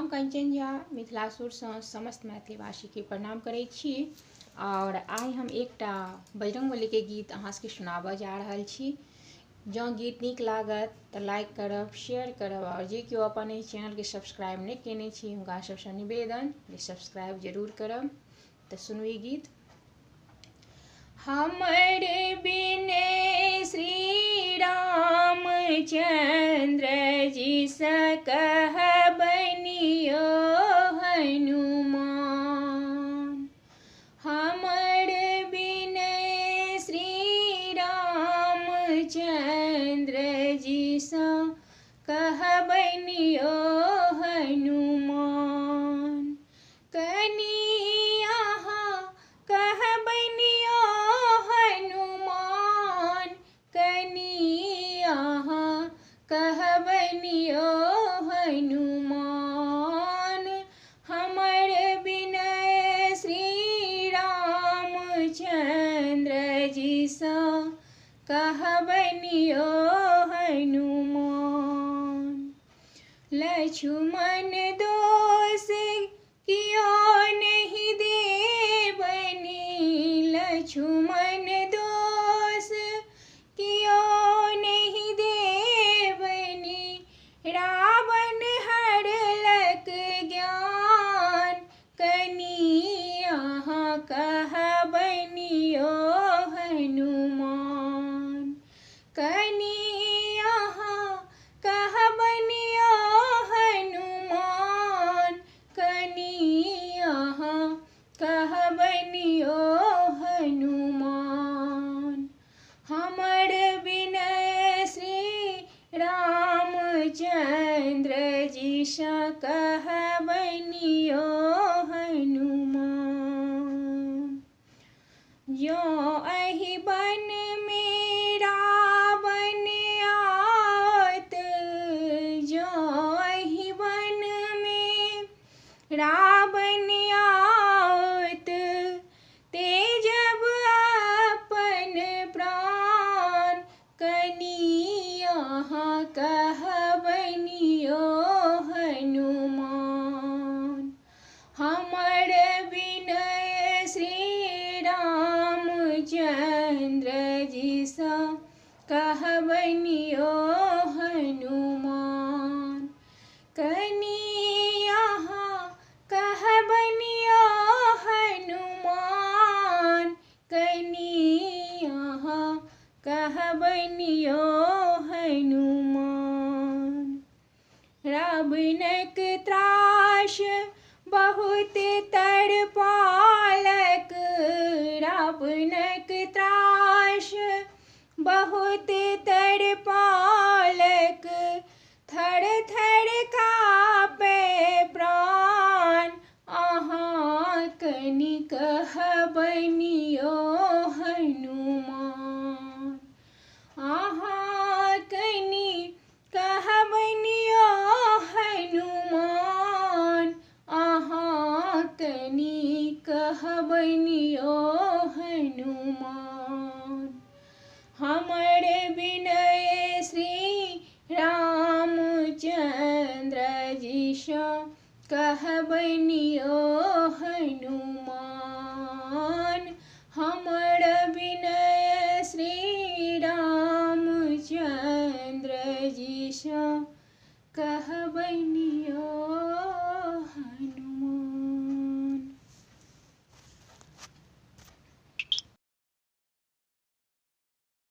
हम कंचन झा मिथिलासुरसँ समस्त मैथिलीभाषीके प्रणाम करै छी आओर आइ हम एकटा बजरङ्गबलीके गीत अहाँ सबके सुनाबऽ जा रहल छी। जँ गीत नीक लागत तऽ लाइक करब, शेयर करब आओर जे केओ अपन एहि चैनलके सब्सक्राइब नहि कयने छी हुनका सबसँ निवेदन जे सब्सक्राइब जरूर करब। तऽ सुनू ई गीत। हमर विनय श्री रामचंद्र जी सँ कहबनियो हनुमान। हमर विनय श्री रामचंद्र जी सँ कहबनियो हनुमान। कनि अहाँ कहबनियो हनुमान, कनि अहाँ कहबनियो हनुमान। हमर विनय श्री रामचंद्र जी सँ कहबनियो हनुमान। लक्ष्मण दोष कियो नहीं देबनि, लक्ष्मण दोष कियो नहीं देबनि। रावण हरलक ज्ञान, कनि अहाँ कहबनियो हनुमान। कनि अहाँ कहबनियो हनुमान, कनि अहाँ कहबनियो हनुमान। हमर विनय श्री रामचंद्र जी सँ कहबनियो हनुमान। जँ एहि वन में रावण आओत, जँ एहि वन में रावण आओत, तेजब अपन प्राण, कनि अहाँ कहबनियो हनुमान। हमर विनय श्री रामचंद्र जी सँ कहबनियो हनुमान। कनि अहाँ कहबनियो हनुमान, कनि अहाँ कहबनियो हनुमान। रावणक त्रास बहुत तड़पालक, रावणक त्रास बहुत तड़पालक। थर थर कापे प्राण, अहाँ कनि कहबनियो हनुमान। अहाँ कनि कहबनियो हनुमान, अहाँ कनि कहबनियो हनुमान। हमर विनय श्री रामचंद्र जी सँ कहबनियो